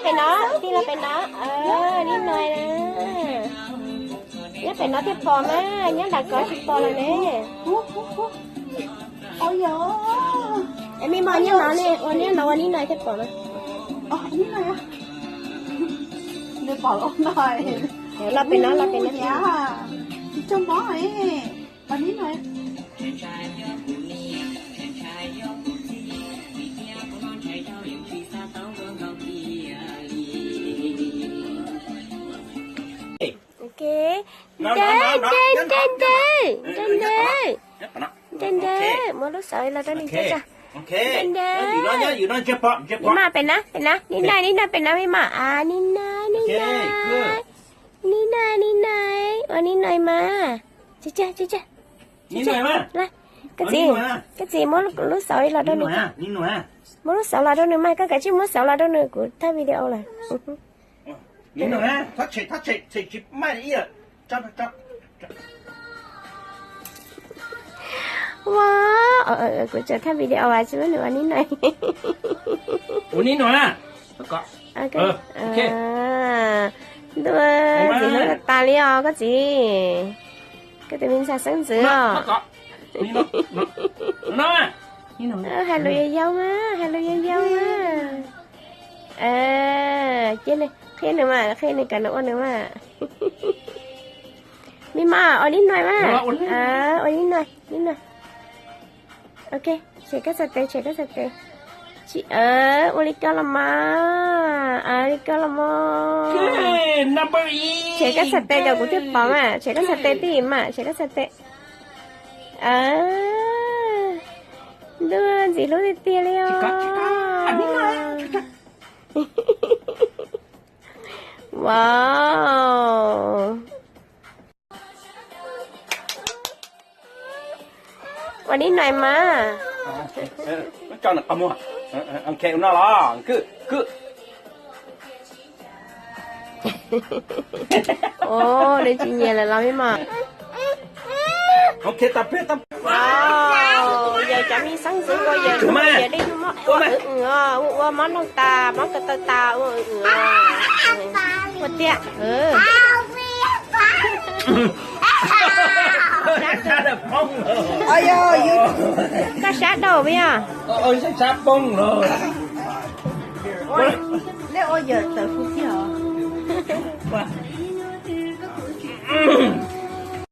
Pem no, tij laug pem no, li no na. Nyob pem no thiaj pom mas, nyob nram ko tsis pom lawm ne. Es me mos nyob no ne, ua nyob no ua nib no thiaj pom mas. Los pem no, los pem no. Ok. Nce, nce, nce, nce, nce, nce, nce, muab lub xauv los rau nws nce tso. Nce, nce. Nib maj pem na, pem na, nib na, nib na pem na me maj a, nib na, nib na. Nib na, nib na, ua nib na mas. Tsis tsa, tsis tsa. Koj txiv, koj txiv muab lub xauv los rau nws. Muab lub xauv los rau nws mas, koj kav tsij muab xauv los rau nws, kuv thaij video lawm. Ua, kuv tseem thaij video as tsis muab nws ua nib na. Ua nib na. Ntuj, txiv hlub tas li os koj txiv. Koj tus me ntxhais xeeb ntxwv os. Hais lus yau yau mas, hais lus yau yau mas. Cia nws qhia nws mas, qhia nws kom nws ua nws mas. Me maj, ua nib na mas. Ua nib na, nib na. Ok, tshem koj txhais tes, tshem koj txhais tes. Tsis, ua li ko los mas, ua li ko los mas. Tshem koj txhais tes kom kuv thiaj pom mas, tshem koj txhais tes tij mas, tshem koj txhais tes. Ntuj, ntxim hlub tiag tiag li os. Wow. Ua nib na mas. Nws tsis nyiam lawm los me maj. Yog cov me xeeb ntxwv ko yog, yog dej hnub mob ua ua mob noog tas, mob ko taw tas ua ua tiag. Koj sab daum yog. Nej ua yawm tawm kuv tiag os.